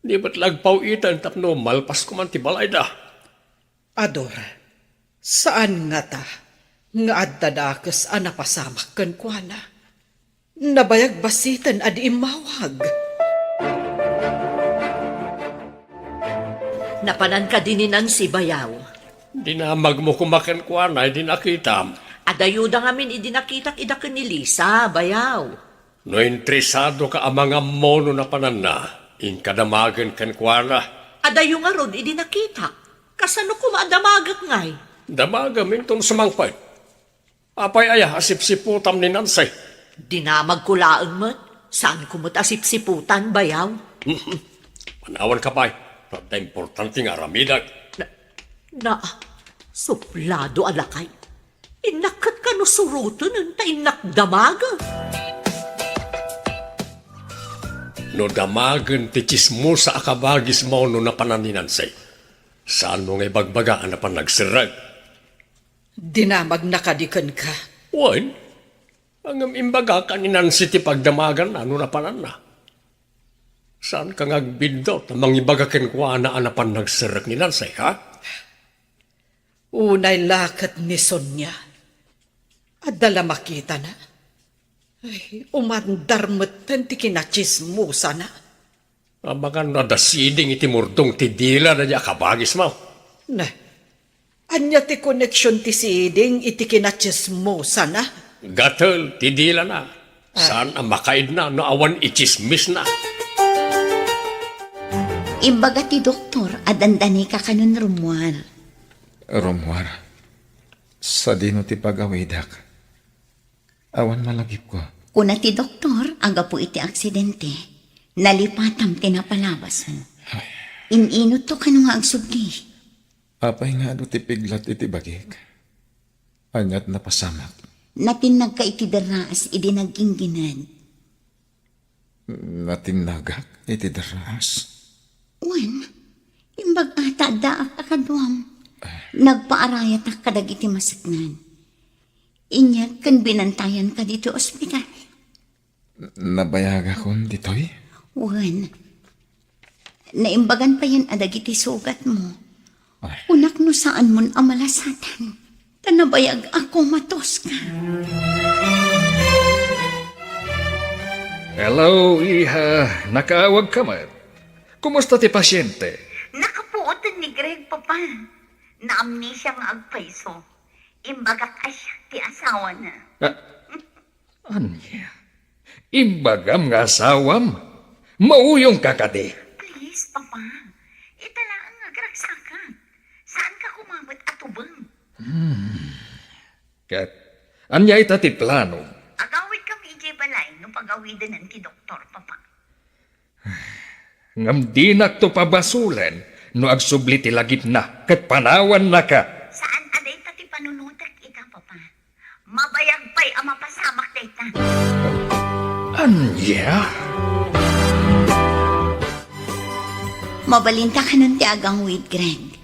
Di met la agpaw-iten tapno malpas koman ti balayda. Ador, saan ngata nga adda dakes a napasamak kenkuana? Nabayag bassiten a di immawag. Napanan kadi ni Nancy, bayaw? Dinamagmo koma kenkuana idi nakitam. Adayuda ngamin idi nakitak ida ken ni Lisa, bayaw. No interesadoka a mangammo no napananna, inka damagen kenkuana. Adayo ngarud idi nakitak. Kasano koma a damagek ngay? Damagem inton sumangpet. Apay aya a sipsiputam ni Nancy? Dinamagko laeng met. Saanko met a sipsiputan, bayaw. Panawanka pay. Adda importante nga aramidek. Na, na, suplado a lakay. Innak ket kano suroten ta innak damagen. No damagen ti tsismosa a kabagismo no napanan ni Nancy, saanmo nga ibagbaga a napan nagserrek? Dinamagna kadi kenka? Wen, ngem imbagak a ni Nancy ti pagdamaganna no napananna. Saanka nga agbiddut a mangibaga kenkuana a napan nagserrek ni Nancy, ha? Unay la ket ni Sonia. Adda la makitana? Ay, umandar metten ti kinatsismosana. Amangan no adda siding iti murdong ti dila daydiay a kabagismo. Ne, ania ti koneksion ti siding iti kinatsismosana? Gatel ti dilana. Ah. Saan a makaidna no awan itsismisna. Imbaga ti doktor a dandanika kanon, Romual. Romual, sadino ti pagawidak? Awan malagipko. Kuna ti doktor, a gapu iti aksidente, nalipatam ti napalabasmo. Ay. In-inutto kano nga agsubli. Apay nga adu ti piglat iti bagik? Aniat napasamak? Natinnagka iti derraas idi nagginggined. Natinnagak iti derraas? Wen, imbag-a ta addaak a kaduam. Ah. Nagpaarayatak kadagiti maseknan. Inyag ken binantayanka ditoy ospital. Nabayagakon ditoy? Wen. Naimbagan payen a dagiti sugatmo. Ay. Kunak no saanmon a malasatan, ta nabayag a komatos ka. Hello, iha. Nakaawag ka met. Kumusta ti pasyente? Nakapuoten ni Greg, Papa. Naamnesia nga agpayso. Imbagak a siak ti asawana. Ah, Ania? Imbagam nga asawam? Mauyongka kadi? Please, Papa. Ita laeng nga agragsakak. Saanka koma met a tubeng. Hmm. Ket ania ita ti plano? Agawidkami idiay balay no pagawidenen ti doktor, Papa. Ngem dinakto pabasolen no agsubli ti lagipna ket panawannaka. Saan a dayta ti panunotek ita, Papa. Mabayag pay a mapasamak dayta. Ania? Mabalinta kanon ti agangwid, Greg.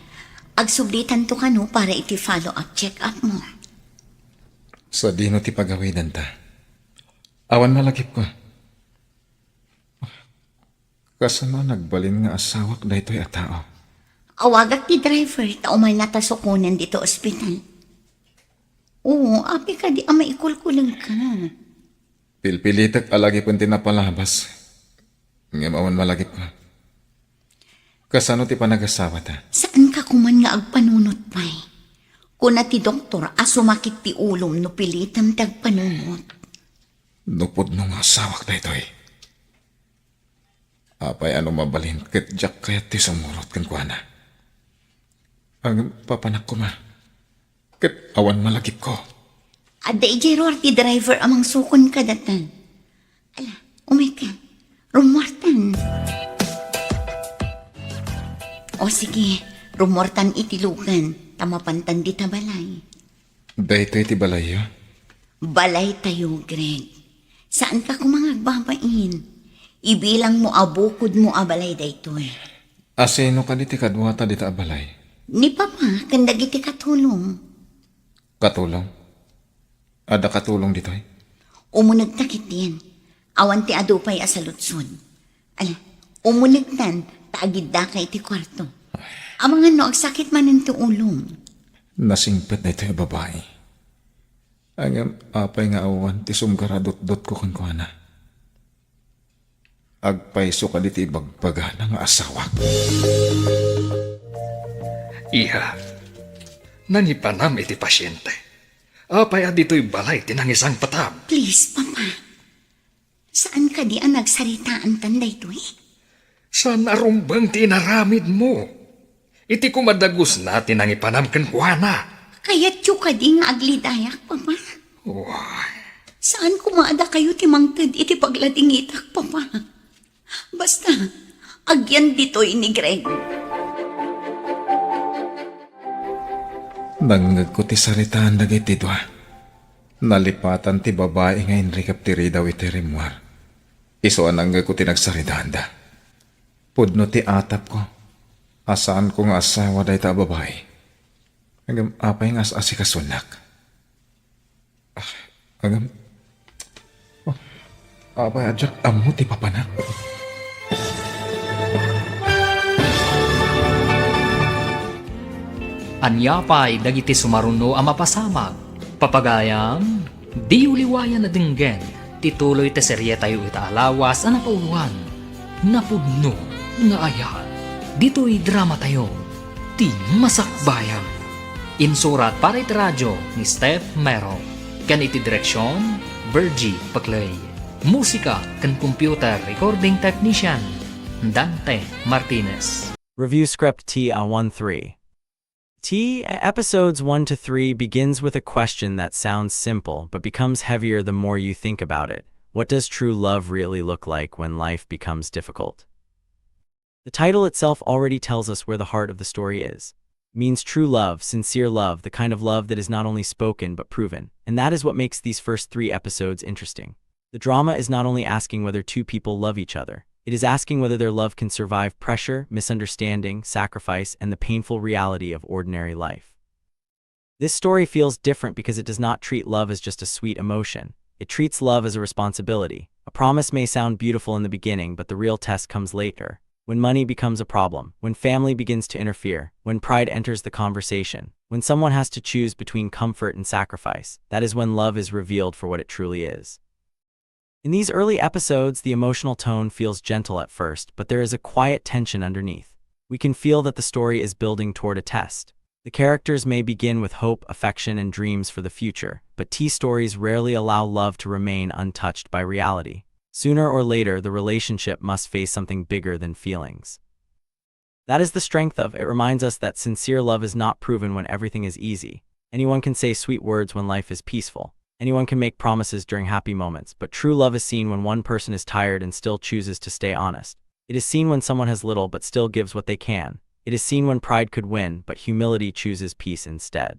Agsublitanto kano para iti follow-up check-up mo. Sadino ti pagawidanta? Awan malagipko. Kasano a nagbalin nga asawak daytoy a tao? Awagak ti driver ta umaynata sukonen ditoy ospital. Oo, apay kadi a maikulkulengka? Pilpilitek a lagipen ti napalabas. Ngem awan malagipko. Kasano ti panagasawata? Saanka koman nga agpanunot pay? Kuna ti doktor a sumakit ti ulom no pilitem ti agpanunot. No pudno nga asawak daytoy. Apay a no mabalin ket diak kayat ti sumurot kenkuana? Ngem papanak koma, ket awan malagipko. Adda idiay ruar ti driver a mangsukon kadata. Ala, umay ka. Rummuartan. O sige, rummuartan iti lugan, ta mapantan dita balay. Daytoy ti balayyo? Balaytayo, Greg. Saanka koma nga agbabain. Ibilangmo a bukodmo a balay daytoy. Asino kadi ti kaduata dita a balay? Ni Papa ken dagiti katulong. Katulong? Adda katulong ditoy? Umunegta ketdin. Awan ti adu pay a saludsod. Ala, umunegtan, ta agiddaka iti kuarto. Amangan no agsakit manen ti ulom. Nasingpet daytoy a babai. Ngem apay nga awan ti sumgaradutdotko kenkuana? Agpayso kadi ti ibagbagana nga asawak? Iha, nangipanam iti pasiente. Apay a ditoy balay ti nangisangpetam? Please, Papa. Saan kadi a nagsaritaantan daytoy? Saan a rumbeng ti inaramidmo? Iti koma dagusna ti nangipanam kenkuana. Kayatyo kadi nga aglidayak, Papa? Wen. Saan koma a dakayo ti mangted iti pagladingitak, Papa? Basta, agyan ditoy ni Greg. Nangngegko ti saritaan dagiti dua. Nalipatan ti babai nga inrikep ti ridaw iti rimmuar. Isu a nangngegko ti nagsaritaanda. Pudno ti atapko a saanko nga asawa dayta a babai. Ngem apay nga as-asikasunak? Ah, ngem, oh, apay a diak ammo ti papanak? Ania pay dagiti sumaruno a mapasamak? Papagayam, diyo liwayan a denggen ti tuloy ti serietayo ita a lawas a napauloan, Napudno nga Ayat. Ditoy dramatayo, ti Masakbayan. Insurat para iti radio ni Steph Mero, ken iti direksion, Virgie Paclay. Musika ken computer recording technician, Dante Martinez. Review script T A one three. T A episodes one to three begins with a question that sounds simple but becomes heavier the more you think about it. What does true love really look like when life becomes difficult? The title itself already tells us where the heart of the story is. It means true love, sincere love, the kind of love that is not only spoken but proven. And that is what makes these first three episodes interesting. The drama is not only asking whether two people love each other, it is asking whether their love can survive pressure, misunderstanding, sacrifice, and the painful reality of ordinary life. This story feels different because it does not treat love as just a sweet emotion. It treats love as a responsibility. A promise may sound beautiful in the beginning, but the real test comes later. When money becomes a problem, when family begins to interfere, when pride enters the conversation, when someone has to choose between comfort and sacrifice, that is when love is revealed for what it truly is. In these early episodes, the emotional tone feels gentle at first, but there is a quiet tension underneath. We can feel that the story is building toward a test. The characters may begin with hope, affection, and dreams for the future, but T stories rarely allow love to remain untouched by reality. Sooner or later, the relationship must face something bigger than feelings. That is the strength of it. Reminds us that sincere love is not proven when everything is easy. Anyone can say sweet words when life is peaceful. Anyone can make promises during happy moments, but true love is seen when one person is tired and still chooses to stay honest. It is seen when someone has little but still gives what they can. It is seen when pride could win, but humility chooses peace instead.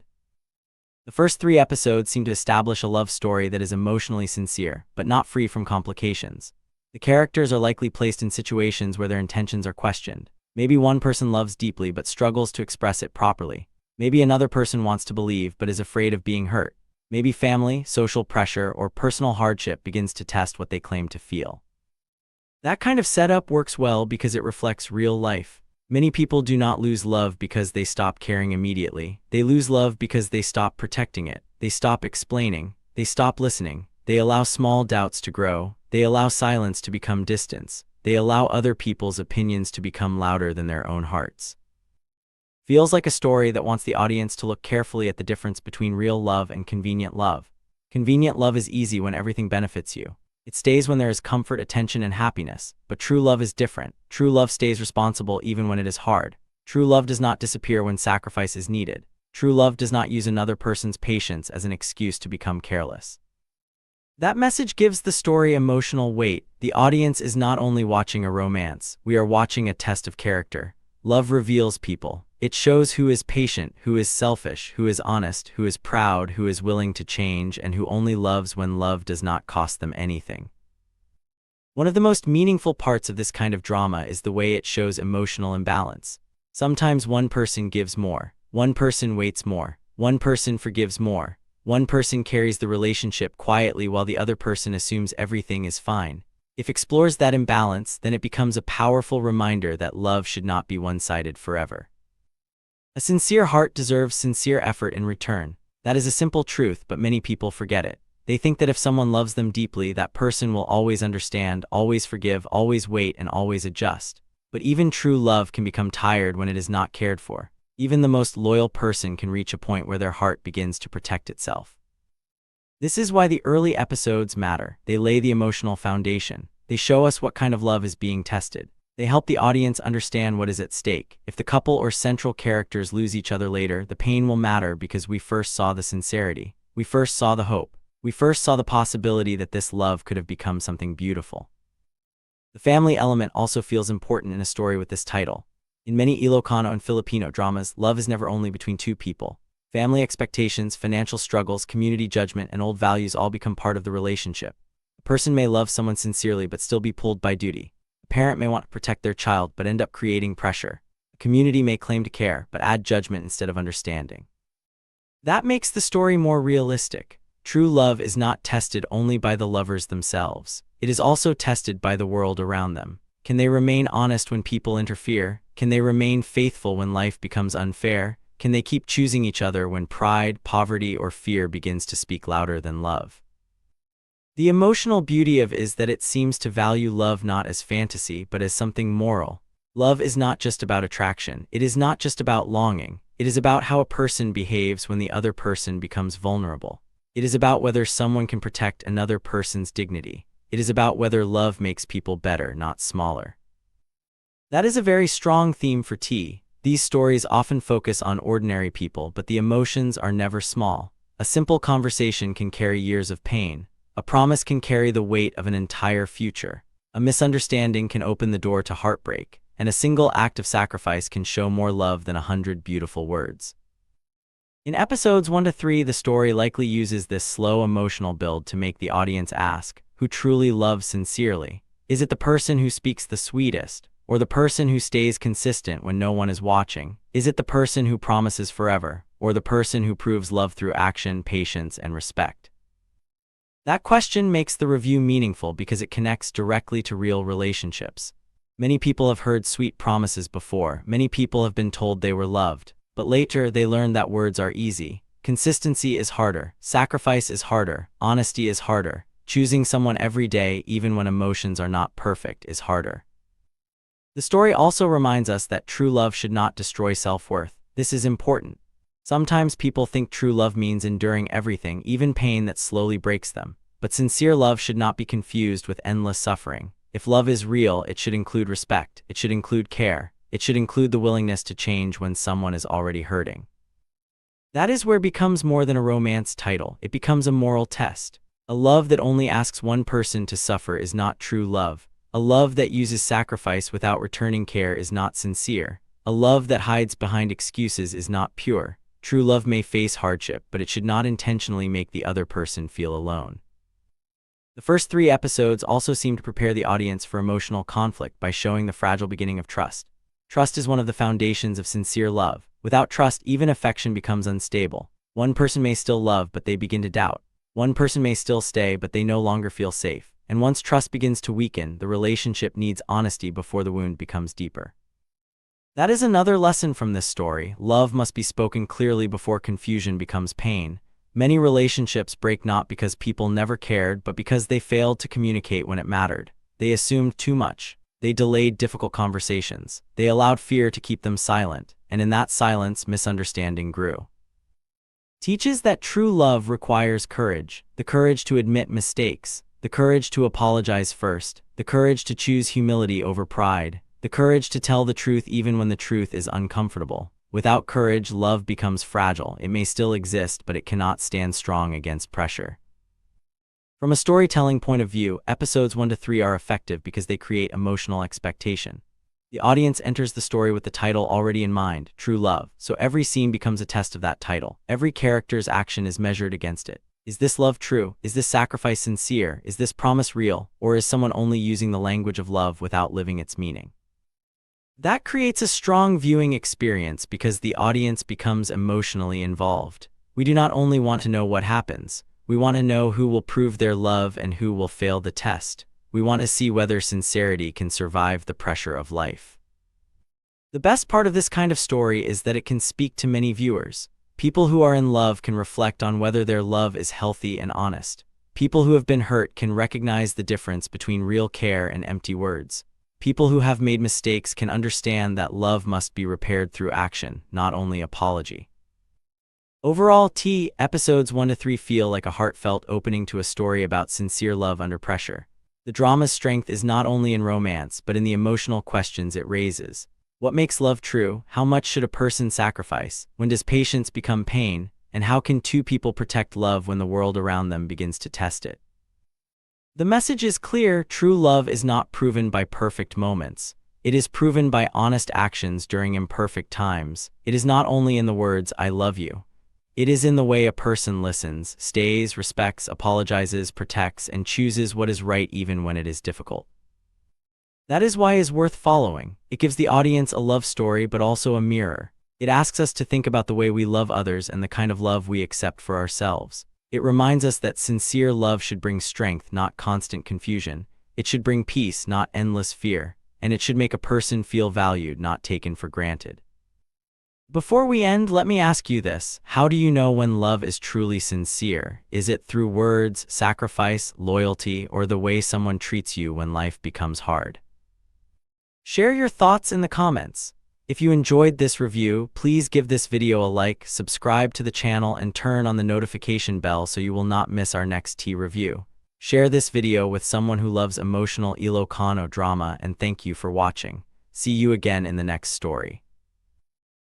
The first three episodes seem to establish a love story that is emotionally sincere, but not free from complications. The characters are likely placed in situations where their intentions are questioned. Maybe one person loves deeply but struggles to express it properly. Maybe another person wants to believe but is afraid of being hurt. Maybe family, social pressure, or personal hardship begins to test what they claim to feel. That kind of setup works well because it reflects real life. Many people do not lose love because they stop caring immediately. They lose love because they stop protecting it. They stop explaining. They stop listening. They allow small doubts to grow. They allow silence to become distance. They allow other people's opinions to become louder than their own hearts. Feels like a story that wants the audience to look carefully at the difference between real love and convenient love. Convenient love is easy when everything benefits you. It stays when there is comfort, attention, and happiness. But true love is different. True love stays responsible even when it is hard. True love does not disappear when sacrifice is needed. True love does not use another person's patience as an excuse to become careless. That message gives the story emotional weight. The audience is not only watching a romance, we are watching a test of character. Love reveals people. It shows who is patient, who is selfish, who is honest, who is proud, who is willing to change, and who only loves when love does not cost them anything. One of the most meaningful parts of this kind of drama is the way it shows emotional imbalance. Sometimes one person gives more, one person waits more, one person forgives more, one person carries the relationship quietly while the other person assumes everything is fine. If explores that imbalance, then it becomes a powerful reminder that love should not be one-sided forever. A sincere heart deserves sincere effort in return. That is a simple truth, but many people forget it. They think that if someone loves them deeply, that person will always understand, always forgive, always wait, and always adjust. But even true love can become tired when it is not cared for. Even the most loyal person can reach a point where their heart begins to protect itself. This is why the early episodes matter. They lay the emotional foundation. They show us what kind of love is being tested. They help the audience understand what is at stake. If the couple or central characters lose each other later, the pain will matter because we first saw the sincerity. We first saw the hope. We first saw the possibility that this love could have become something beautiful. The family element also feels important in a story with this title. In many Ilocano and Filipino dramas, love is never only between two people. Family expectations, financial struggles, community judgment, and old values all become part of the relationship. A person may love someone sincerely but still be pulled by duty. A parent may want to protect their child but end up creating pressure. A community may claim to care but add judgment instead of understanding. That makes the story more realistic. True love is not tested only by the lovers themselves. It is also tested by the world around them. Can they remain honest when people interfere? Can they remain faithful when life becomes unfair? Can they keep choosing each other when pride, poverty, or fear begins to speak louder than love? The emotional beauty of is that it seems to value love not as fantasy but as something moral. Love is not just about attraction. It is not just about longing. It is about how a person behaves when the other person becomes vulnerable. It is about whether someone can protect another person's dignity. It is about whether love makes people better, not smaller. That is a very strong theme for T. These stories often focus on ordinary people, but the emotions are never small. A simple conversation can carry years of pain. A promise can carry the weight of an entire future. A misunderstanding can open the door to heartbreak, and a single act of sacrifice can show more love than a hundred beautiful words. In episodes one to three, the story likely uses this slow emotional build to make the audience ask, who truly loves sincerely? Is it the person who speaks the sweetest, or the person who stays consistent when no one is watching? Is it the person who promises forever, or the person who proves love through action, patience, and respect? That question makes the review meaningful because it connects directly to real relationships. Many people have heard sweet promises before, many people have been told they were loved, but later they learn that words are easy. Consistency is harder, sacrifice is harder, honesty is harder, choosing someone every day, even when emotions are not perfect, is harder. The story also reminds us that true love should not destroy self-worth. This is important. Sometimes people think true love means enduring everything, even pain that slowly breaks them. But sincere love should not be confused with endless suffering. If love is real, it should include respect, it should include care, it should include the willingness to change when someone is already hurting. That is where it becomes more than a romance title, it becomes a moral test. A love that only asks one person to suffer is not true love. A love that uses sacrifice without returning care is not sincere. A love that hides behind excuses is not pure. True love may face hardship, but it should not intentionally make the other person feel alone. The first three episodes also seem to prepare the audience for emotional conflict by showing the fragile beginning of trust. Trust is one of the foundations of sincere love. Without trust, even affection becomes unstable. One person may still love, but they begin to doubt. One person may still stay, but they no longer feel safe. And once trust begins to weaken, the relationship needs honesty before the wound becomes deeper. That is another lesson from this story. Love must be spoken clearly before confusion becomes pain. Many relationships break not because people never cared, but because they failed to communicate when it mattered. They assumed too much. They delayed difficult conversations. They allowed fear to keep them silent, and in that silence, misunderstanding grew. Teaches that true love requires courage, the courage to admit mistakes, the courage to apologize first, the courage to choose humility over pride, the courage to tell the truth even when the truth is uncomfortable. Without courage, love becomes fragile. It may still exist, but it cannot stand strong against pressure. From a storytelling point of view, episodes one to three are effective because they create emotional expectation. The audience enters the story with the title already in mind, True Love, so every scene becomes a test of that title. Every character's action is measured against it. Is this love true? Is this sacrifice sincere? Is this promise real? Or is someone only using the language of love without living its meaning? That creates a strong viewing experience because the audience becomes emotionally involved. We do not only want to know what happens, we want to know who will prove their love and who will fail the test. We want to see whether sincerity can survive the pressure of life. The best part of this kind of story is that it can speak to many viewers. People who are in love can reflect on whether their love is healthy and honest. People who have been hurt can recognize the difference between real care and empty words. People who have made mistakes can understand that love must be repaired through action, not only apology. Overall, T episodes one to three feel like a heartfelt opening to a story about sincere love under pressure. The drama's strength is not only in romance, but in the emotional questions it raises. What makes love true? How much should a person sacrifice? When does patience become pain? And how can two people protect love when the world around them begins to test it? The message is clear: true love is not proven by perfect moments. It is proven by honest actions during imperfect times. It is not only in the words, "I love you." It is in the way a person listens, stays, respects, apologizes, protects, and chooses what is right even when it is difficult. That is why it is worth following. It gives the audience a love story, but also a mirror. It asks us to think about the way we love others and the kind of love we accept for ourselves. It reminds us that sincere love should bring strength, not constant confusion. It should bring peace, not endless fear. And it should make a person feel valued, not taken for granted. Before we end, let me ask you this. How do you know when love is truly sincere? Is it through words, sacrifice, loyalty, or the way someone treats you when life becomes hard? Share your thoughts in the comments. If you enjoyed this review, please give this video a like, subscribe to the channel, and turn on the notification bell so you will not miss our next T review. Share this video with someone who loves emotional Ilocano drama, and thank you for watching. See you again in the next story.